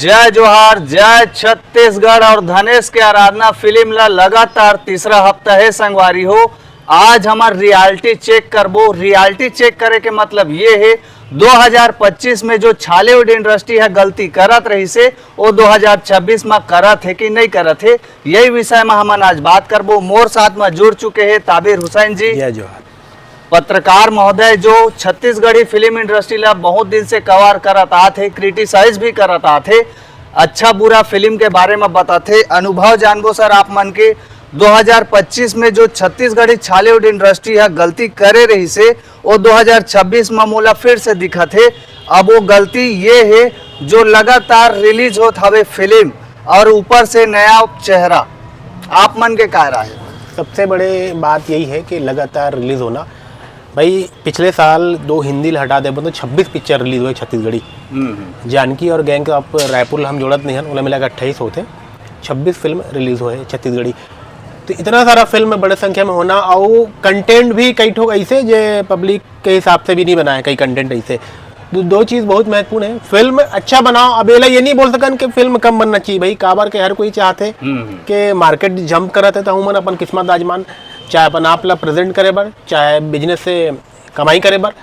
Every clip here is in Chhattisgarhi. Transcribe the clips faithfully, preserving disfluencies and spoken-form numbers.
जय जोहार, जय छत्तीसगढ़। और धनेश के आराधना फिल्म ला लगातार तीसरा हफ्ता हे संगवारी हो। आज हमर रियलिटी चेक करबो। रियलिटी चेक करे के मतलब ये हे, दो हज़ार पच्चीस में जो छालीवुड इंडस्ट्री ह गलती करत रहिस हे, वो दो हज़ार छब्बीस में करत हे कि नहीं करत हे, यही विषय में हमन आज बात करबो। मोर साथ में जुड़ चुके हे ताबिर हुसैन जी, जय जोहार। पत्रकार महोदय, जो छत्तीसगढ़ी फिल्म इंडस्ट्री ला बहुत दिन से कवर करत आत हे, क्रिटिसाइज भी करत आत हे, अच्छा बुरा फिल्म के बारे में बताथे। अनुभव जानबो सर, आप मन के दो हज़ार पच्चीस में जो छत्तीसगढ़ी छालीवुड इंडस्ट्री ह गलती करे रहिस हे, वो दो हज़ार छब्बीस में मोला फिर से दिखत हे। अब वो गलती ये हे जो लगातार रिलीज होत हवे फिल्म और ऊपर से नया चेहरा, आप मन के का राय हे? सबसे बड़े बात यही है कि लगातार रिलीज होना। भाई, पिछले साल दो हिंदी ल हटा देबो तो छब्बीस पिक्चर रिलीज हुए छत्तीसगढ़ी। हम्म, हम्म। जानकी और गैंग ऑफ रायपुर ल हम जोड़त नहीं हन, ओला मिला के अट्ठाईस होते, छब्बीस फिल्म रिलीज हुए छत्तीसगढ़ी। तो इतना सारा फिल्म बड़े संख्या में होना और कंटेंट भी कई ठोक ऐसे जे पब्लिक के हिसाब से भी नहीं बनाए कई कंटेंट ऐसे। दो, दो चीज बहुत महत्वपूर्ण है, फिल्म अच्छा बनाओ। अब एला ये नहीं बोल सकन कि फिल्म कम बनना चाहिए भाई, काबर के हर कोई चाहते हम्म, हम्म। कि मार्केट जंप करत है तो हमन अपन किस्मत आजमान, चाहे अपन आप ला प्रेजेंट करे बर, चाहे बिजनेस से कमाई करे बर,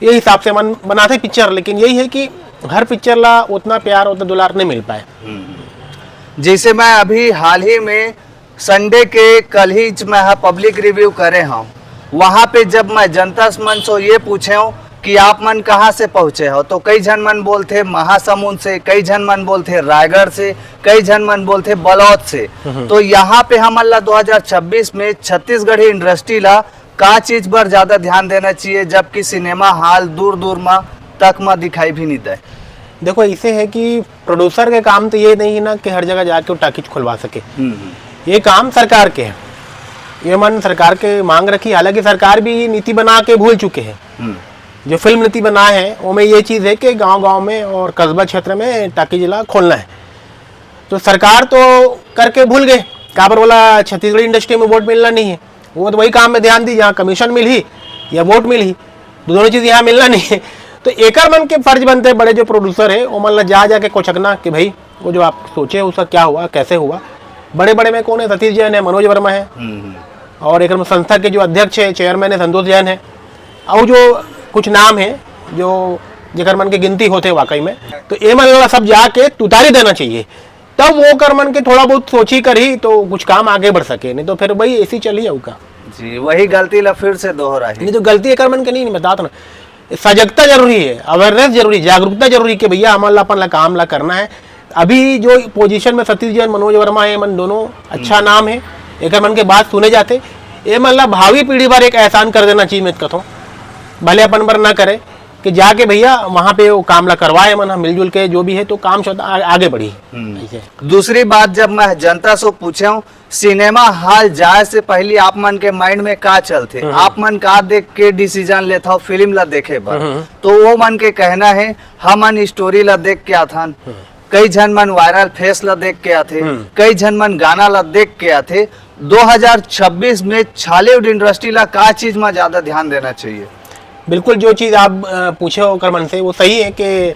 ये हिसाब से मन बनाथे पिक्चर। लेकिन यही है कि हर पिक्चर ला उतना प्यार, उतना दुलार नहीं मिल पाए। हम्म। जैसे मैं अभी हाल ही में संडे के कल ही ज-, मैं ह पब्लिक रिव्यू करे हूँ, वहाँ पे जब मैं जनता मंच से ये पूछे हूँ कि आप मन कहाँ से पहुँचे हो, तो कई झन मन बोलथे महासमुंद से, कई झन मन बोलथे रायगढ़ से, कई झन मन बोलथे बलौद से। हम्म। तो यहाँ पे हमन ला दो हज़ार छब्बीस में छत्तीसगढ़ी इंडस्ट्री ला का चीज पर ज्यादा ध्यान देना चाहिए, जबकि सिनेमा हॉल दूर दूर मा तक मा दिखाई भी नहीं दे? देखो, ऐसे है कि प्रोड्यूसर के काम तो ये नहीं है ना कि हर जगह जाके वो टाकीज खुलवा सके। हम्म, हम्म। ये काम सरकार के है, ये मन सरकार के मांग रखी। हालांकि सरकार भी ये नीति बना के भूल चुके हैं हम्म। जो फिल्म नीति बनाए हैं, वो में ये चीज़ है कि गांव-गांव में और कस्बा क्षेत्र में टाकीज ला खोलना है। तो सरकार तो करके भूल गए, काबर वाला छत्तीसगढ़ी इंडस्ट्री में वोट मिलना नहीं है, वो तो वही काम में ध्यान दी जहाँ कमीशन मिलही या वोट मिलही, दोनों चीज़ यहाँ मिलना नहीं है। तो एकर मन के फर्ज बनते, बड़े जो प्रोड्यूसर है, वो मन ला जा जाके कोचकना कि भाई, वो जो आप सोचे, उसका क्या हुआ, कैसे हुआ। बड़े बड़े में कौन है? सतीश जैन है, मनोज वर्मा है, हम्म, हम्म। और एक संस्था के जो अध्यक्ष है, चेयरमैन है, संतोष जैन है, और जो कुछ नाम है जो जेकर मन के गिनती होते वाकई में, तो ये मन ला सब जाके तुतारी देना चाहिए, तब वो कर मन के थोड़ा बहुत सोची करही तो कुछ काम आगे बढ़ सके, नहीं तो फिर वही ऐसी चली जाऊ का। जी, वही गलती ला फिर से दोहराही। नहीं तो गलती एकर मन के नहीं, नहीं बतात ना। सजगता जरूरी है, अवेयरनेस जरूरी, जागरूकता जरूरी कि भैया हमन ला अपन ला काम ला करना है। अभी जो पोजीशन में सतीश जैन, मनोज वर्मा है, मन दोनों अच्छा हम्म। नाम है, एकर मन के बात सुने जाते, ये मन ला भावी पीढ़ी बर एक एहसान कर देना चाहिए, मैं कथों, भले अपन बर ना करे, कि जाके भैया वहाँ पे वो काम ला करवाए मन ह मिलजुल के, जो भी है तो काम शायद आ-, आगे बढ़ी। हम्म। ऐसे। दूसरी बात, जब मैं जनता से पूछे हूँ, सिनेमा हॉल जाए से पहले आप मन के माइंड में का चलथे, हम्म। आप मन का देख के डिसीजन लेत हो फिल्म ला देखे बर, हम्म। तो वो मन के कहना है, हमन स्टोरी ला देख के आथन, हम्म। कई झन मन वायरल फेस ला देख के आथे, हम्म। कई झन मन गाना ला देख के आथे। दो हज़ार छब्बीस में छालीवुड इंडस्ट्री ला का चीज में ज्यादा ध्यान देना चाहिए? बिल्कुल, जो चीज़ आप, अ, पूछे हो ओकर मन से, वो सही है कि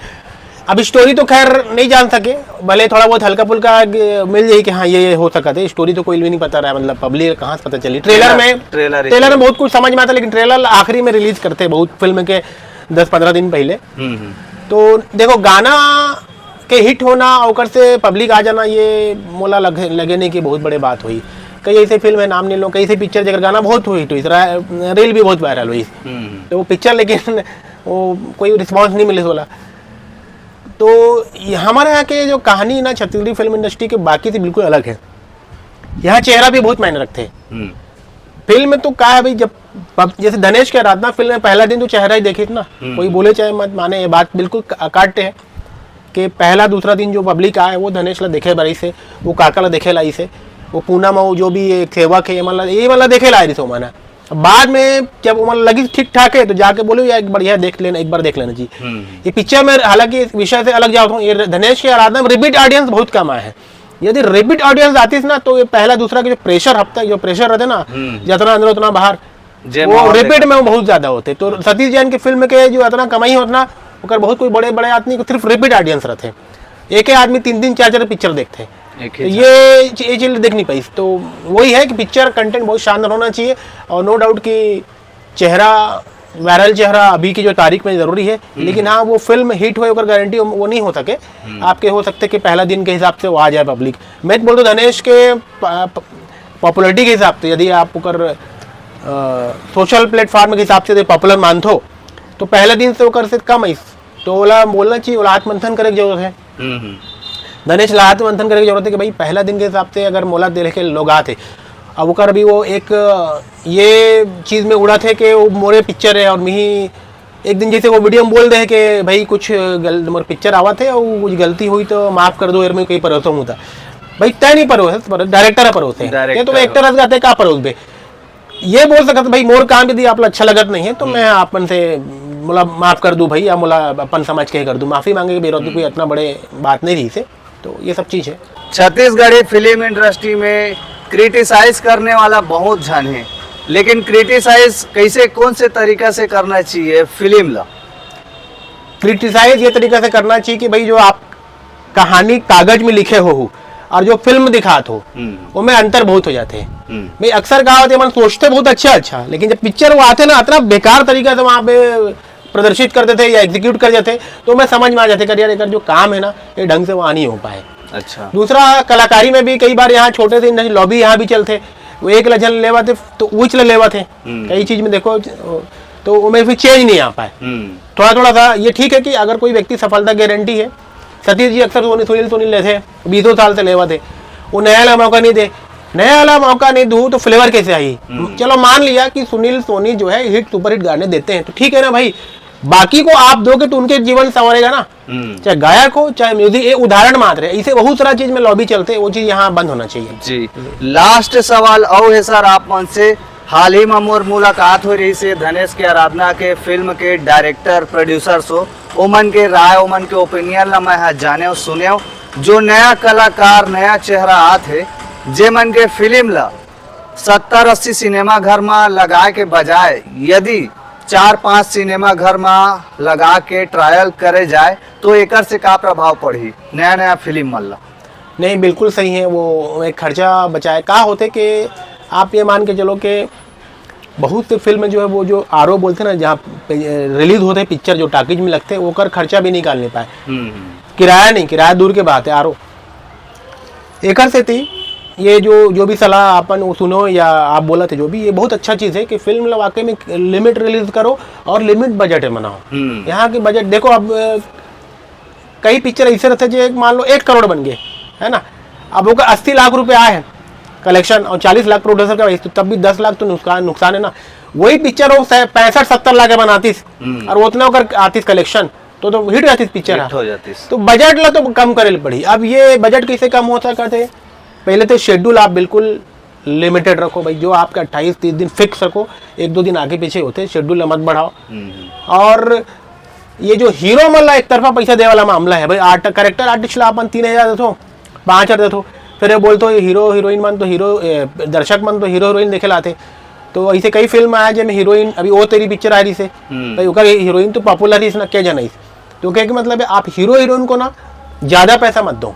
अब स्टोरी तो खैर नहीं जान सके, भले थोड़ा बहुत हल्का फुल्का ग-, मिल जाए कि हाँ, ये, ये हो सकता है। स्टोरी तो कोई भी नहीं पता रहा है, मतलब पब्लिक कहाँ से पता चली। ट्रेलर ट्रेलर, में, ट्रेलर ही ट्रेलर में सही। बहुत कुछ समझ में आता, लेकिन ट्रेलर आखिरी में रिलीज करते हैं, बहुत फिल्म के दस पन्द्रह दिन पहले। हम्म, हम्म। तो देखो, गाना के हिट होना, ओकर से पब्लिक आ जाना, ये मोला लगे, लगे नहीं कि बहुत बड़े बात हुई। कई ऐसे फिल्म है, नाम नहीं लो, कई ऐसे पिक्चर जेकर गाना बहुत हिट हुई, रा-, रील भी बहुत वायरल हुई। हम्म। तो वो पिक्चर लेकिन वो कोई रिस्पॉन्स नहीं मिले वाला। तो ये हमारे यहाँ के जो कहानी ना छत्तीसगढ़ी फिल्म इंडस्ट्री के बाकी से बिल्कुल अलग है। यहाँ चेहरा भी बहुत मायने रखते हैं। हम्म। फिल्म में तो का है भाई, जब पब-, जैसे धनेश के आराधना फिल्म में पहला दिन तो चेहरा ही देखिस ना, हम्म। कोई बोले चाहे मत माने, ये बात बिल्कुल क-, काट्य है कि पहला दूसरा दिन जो पब्लिक आए, वो धनेश ला देखे बर आइस हे, वो काका ला देखे ला आइस हे, वो पूनम हो, जो भी एक सेवक है, ये मन ला, ये मन ला देखे ला आए रहिस ओमन ह। अब बाद में जब ओमन लगिस ठीक ठाक है, तो जाके बोले, "यार, एक बढ़िया देख लेना, एक बार देख लेना जी।" हम्म। ये पिक्चर में, हालांकि इस विषय से अलग जावत हूँ, ये धनेश के आराधना में रिपीट ऑडियंस बहुत कम आए हैं। यदि रिपीट ऑडियंस आतिस ना, तो ये पहला दूसरा के जो प्रेशर हफ्ता, जो प्रेशर रहते ना, हम्म। जितना अंदर उतना बाहर, जे वो माहौल रिपीट देखा। में वो बहुत ज्यादा होते। तो सतीश जैन की फिल्म के जो इतना कमाई होत ना, ओकर बहुत कोई बड़े बड़े आदमी को सिर्फ रिपीट ऑडियंस रहते। एक ही आदमी तीन तीन चार चार पिक्चर देखते हैं। एक तो ही ये ये चीज़ देख नहीं पाई। तो वही है कि पिक्चर कंटेंट बहुत शानदार होना चाहिए। और नो डाउट कि चेहरा, वायरल चेहरा अभी की जो तारीख में ज़रूरी है, लेकिन हाँ, वो फिल्म हिट होए ओकर गारंटी वो नहीं हो सके। आपके हो सकते कि पहला दिन के हिसाब से वो आ जाए पब्लिक। मैं तो बोलता हूँ धनेश के पॉपुलरिटी के हिसाब से, यदि आप ओकर सोशल प्लेटफॉर्म के हिसाब से यदि पॉपुलर मानथो, तो पहला दिन से ओकर से कम है। तो ओला बोलना चाहिए, ओला आत्मंथन करे के जरूरत है। हम्म हम्म। धनेश ला आत्मंथन करे के जरूरत है कि भाई, पहला दिन के हिसाब से अगर मोला देखे लोग आते, अब ओकर अभी वो एक ये चीज़ में उड़त हे कि वो मोरे पिक्चर है और मिही एक दिन जैसे वो वीडियो में बोल दे कि भाई, कुछ गल, मोर पिक्चर आवत है और कुछ गलती हुई तो माफ़ कर दो, यार मैं कोई परोसो हूँ था। भाई, तय नहीं परोस, पर डायरेक्टर है परोसे, डायरेक्टर ये तो है। एक्टर रहते का परोस बे। ये बोल सकत भाई, मोर काम यदि आप ला अच्छा लगत नहीं है तो मैं आपन से, मोला माफ कर दू भाई, या मोला अपन समझ के कर दू, माफी मांगे के बेरोती कोई इतना बड़े बात नहीं रही से। तो ये सब चीज है। छत्तीसगढ़ी फिल्म इंडस्ट्री में क्रिटिसाइज करने वाला बहुत झन है, लेकिन क्रिटिसाइज कैसे, कौन से तरीका से करना चाहिए फिल्म ला? क्रिटिसाइज ये तरीका से करना चाहिए कि भाई, जो आप कहानी कागज में लिखे हो और जो फिल्म दिखात हो, हम्म। वो में अंतर बहुत हो जाते हैं। हम्म। भाई, अक्सर का होते मन सोचते बहुत अच्छा अच्छा, लेकिन जब पिक्चर वो आते ना, इतना बेकार तरीका से वहाँ पे प्रदर्शित कर देते या एग्जीक्यूट कर देते, तो मैं समझ में आ जाते कर यार, एकर जो काम है ना, ये ढंग से वहाँ नहीं हो पाए। अच्छा। दूसरा, कलाकारी में भी कई बार यहाँ छोटे से इंडस्ट्री लॉबी यहाँ भी चलते, वो एक लजन लेवा थे तो उच ले लेवा थे। हम्म। कई चीज में देखो, तो वो में फिर चेंज नहीं आ पाए। हम्म। थोड़ा थोड़ा सा ये ठीक है कि अगर कोई व्यक्ति सफलता गारंटी है, सतीश जी अक्सर सोनी सुनील सुनील लेते, बीसों साल से लेवा थे, वो नया वाला मौका नहीं दे, नया वाला मौका नहीं दू तो फ्लेवर कैसे आई? हम्म। चलो, मान लिया कि सुनील सोनी जो है हिट सुपरहिट गाने देते हैं, तो ठीक है ना भाई, बाकी को आप दोगे तो उनके जीवन संवरेगा ना। हम्म। चाहे गायक हो, चाहे म्यूजिक, ये उदाहरण मात्र है, इसे बहुत सारा चीज में लॉबी चलते हैं, वो चीज यहाँ बंद होना चाहिए। जी, लास्ट सवाल अउ है सर आप मन से, हाल ही में मोर मुलाकात हो रही से धनेश के आराधना के फिल्म के डायरेक्टर प्रोड्यूसर सो, ओमन के राय, ओमन के ओपिनियन ला मैं हा जाने सुने, जो नया कलाकार, नया चेहरा आत है, जे मन के फिल्म ला सत्तर अस्सी सिनेमा घर में लगाए के बजाय यदि चार पांच सिनेमा घर में लगा के ट्रायल करे जाए तो एकर से का प्रभाव पड़ही नया नया फिल्म मन ला? नहीं, बिल्कुल सही है, वो एक खर्चा बचाए। का होते कि आप ये मान के चलो कि बहुत से फिल्म जो है, वो जो आरओ बोलते हैं ना, जहाँ रिलीज होते हैं पिक्चर, जो टाकीज में लगते हैं, ओकर खर्चा भी निकाल नहीं पाए। हम्म, हम्म। किराया नहीं, किराया दूर के बात है, आरओ। एकर सेती ये जो जो भी सलाह आपन वो सुनो या आप बोलत है जो भी, ये बहुत अच्छा चीज़ है कि फिल्म ला वाकई में लिमिट रिलीज करो और लिमिट बजट में बनाओ। हम्म। यहाँ के बजट देखो, अब अ, कई पिक्चर ऐसे रहते जो एक, मान लो, एक करोड़ बन गए, है ना, अब ओकर अस्सी लाख रुपए आए हैं कलेक्शन और चालीस लाख प्रोड्यूसर का, तो तब भी दस लाख तो नुकसान, नुकसान है ना। वही पिक्चर वो पैंसठ सत्तर लाख के बनातीस हम्म। और उतना ओकर आतीस कलेक्शन, तो तो हिट जातीस पिक्चर। हिट हो जातीस। तो बजट ला तो कम करे पड़ी। अब ये बजट कैसे कम हो सकत है? पहले तो शेड्यूल आप बिल्कुल लिमिटेड रखो भाई, जो आपका अट्ठाईस तीस दिन फिक्स रखो, एक दो दिन आगे पीछे होते, शेड्यूल ला मत बढ़ाओ। हम्म, हम्म। और ये जो हीरो मन ला एक तरफा पैसा देवे वाला मामला है भाई, आर्ट करेक्टर आर्टिस्ट ला अपन तीन हजार देथो, पाँच हजार देथो, फिर ये बोलते हो ये हीरो हीरोइन मन तो हीरो ए, दर्शक मन तो हीरो हीरोइन देखे लाते। तो ऐसे कई फिल्म आया जेमे हीरोइन, अभी ओ तेरी पिक्चर आ रही से, हम्म। भाई ओकर हीरोइन तो पॉपुलर ही इसना क्या जाना इस, तो क्या कि मतलब है, आप हीरो हीरोइन को ना ज़्यादा पैसा मत दो,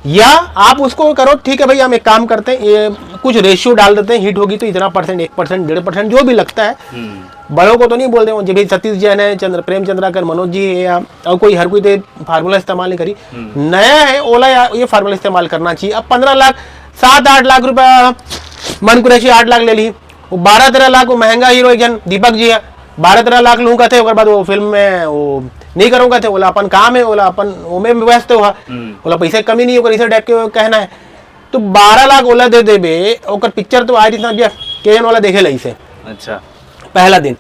या आप उसको करो, ठीक है भाई, हम एक काम करते हैं, ये कुछ रेशियो डाल देते हैं, हिट होगी तो इतना परसेंट, एक परसेंट, डेढ़ परसेंट, जो भी लगता है। हम्म। बड़ों को तो नहीं बोलते हो, जब भी सतीश जैन है, चंद्र प्रेम चंद्राकर, मनोज जी है, या और कोई, हर कोई तो फार्मूला इस्तेमाल नहीं करी। हम्म। नया है, ओला या, ये फार्मूला इस्तेमाल करना चाहिए। अब पंद्रह लाख, सात आठ लाख रुपया, मन कुरैशी आठ लाख ले ली, वो बारह तेरह लाख, वो महंगा हीरो एक जन दीपक जी है, बारह तेरह लाख लूँ कहते, ओकर बाद वो फिल्म में वो नहीं करूँ कहते, ओला अपन काम है, ओला अपन ओमे में व्यस्त हुआ, हम्म। ओला पैसे कमी नहीं, ओकर इसे टाइप के कहना है। तो बारह लाख ओला दे देबे, ओकर पिक्चर तो आज इतना भैया के एन वाला देखे लई से अच्छा। पहला दिन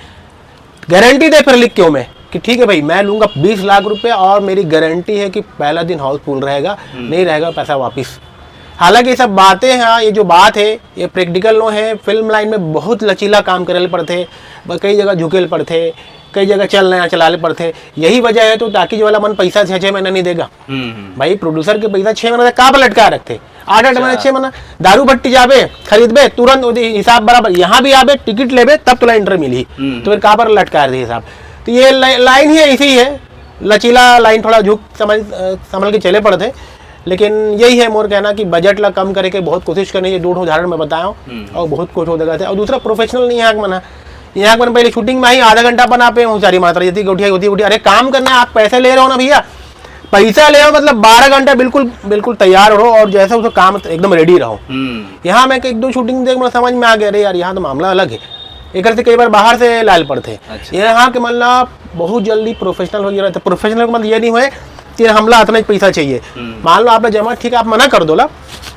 गारंटी दे फिर लिख के ओमे कि ठीक है भाई, मैं लूँगा बीस लाख रुपए और मेरी गारंटी है कि पहला दिन हाउसफुल रहेगा, नहीं रहेगा पैसा वापस। हालांकि ये सब बातें हैं, ये जो बात है, ये प्रैक्टिकल नो है। फिल्म लाइन में बहुत लचीला काम करे ल पड़थे, ब-, कई जगह झुके ल पड़थे, कई जगह चल नया चला ले पड़थे। यही वजह है तो टाकीज वाला मन पैसा छः छः महीना नहीं देगा। हम्म, हम्म। भाई, प्रोड्यूसर के पैसा छः महीना तक का पर लटका रखथे? आठ आठ महीना, अच्छा। छः महीना दारू भट्टी जाबे, खरीदबे, तुरंत ओदे हिसाब बराबर, यहाँ भी आबे, टिकट लेबे, तब तोला एंट्री मिली। हम्म। तो फिर का पर लटका रहे हिसाब? तो ये लाइ-, लाइन ही ऐसी ही है। लचीला लाइन थोड़ा झुक समझ, अ, संभल के चले पड़थे। लेकिन यही है मोर कहना कि बजट ला कम करे के बहुत कोशिश करनी चाहिए। दू ठो उदाहरण मैं बताया हूँ हम्म। और बहुत कुछ हो जगह थे। और दूसरा प्रोफेशनल नहीं, यहाँ के मन है, यहाँ के मन पहले शूटिंग में ही आधा घंटा बना पे हूँ, सारी मात्रा जितनी गोठिया होती गोठिया। अरे काम करना है, आप पैसे ले रहे हो ना भैया, पैसा ले रहे हो, मतलब बारह घंटा बिल्कुल बिल्कुल तैयार रहो और जैसे उसको काम एकदम रेडी रहो। हम्म। यहाँ मैं एक दो शूटिंग देख, मतलब समझ में आ गया, अरे यार यहाँ तो मामला अलग है। एक से कई बार बाहर से लाल पड़ते हैं। अच्छा। यहाँ के मतलब बहुत जल्दी प्रोफेशनल हो गया रहता है। प्रोफेशनल का मतलब ये नहीं हुए कि हमला इतना ही पैसा चाहिए। हम्म। मान लो आपने जमा, ठीक है, आप मना कर दो ला,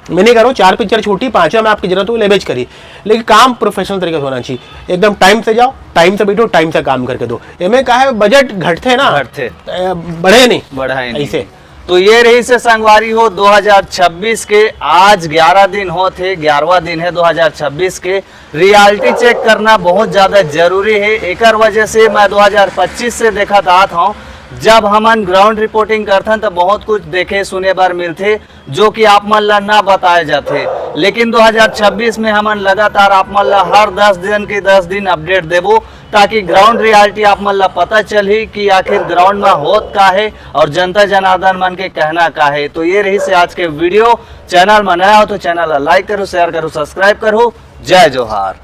मैं नहीं कह रहा हूँ, चार पिक्चर छोटी, पांचवा में आपकी जरूरत हो, लेबेज करी, लेकिन काम प्रोफेशनल तरीके से होना चाहिए। एकदम टाइम से जाओ, टाइम से बैठो, टाइम से काम करके दो। एमे का है, बजट घटते ना, घटते। ए, बढ़े नहीं। बढ़ाए नहीं। ऐसे। तो ये रहिस हे संगवारी हो दो हज़ार छब्बीस के, आज ग्यारह दिन होत हे, ग्यारहवाँ दिन है दो हज़ार छब्बीस के। रियलिटी चेक करना बहुत ज्यादा जरूरी है। एकर वजह से मैं दो हज़ार पच्चीस से देखत आत हूँ, जब हमन ग्राउंड रिपोर्टिंग करथन तो बहुत कुछ देखे सुने बर मिलथे जो कि आप मन ला ना बताए जाथे। लेकिन दो हज़ार छब्बीस में हमन लगातार आप मन ला हर दस दिन के दस दिन अपडेट देबो, ताकि ग्राउंड रियलिटी आप मन ला पता चलही कि आखिर ग्राउंड में होत का है और जनता जनार्दन मन के कहना का है। तो ये रहिस हे आज के वीडियो। चैनल में नया हो तो चैनल ला लाइक करो, शेयर करो, सब्सक्राइब करो। जय जोहार।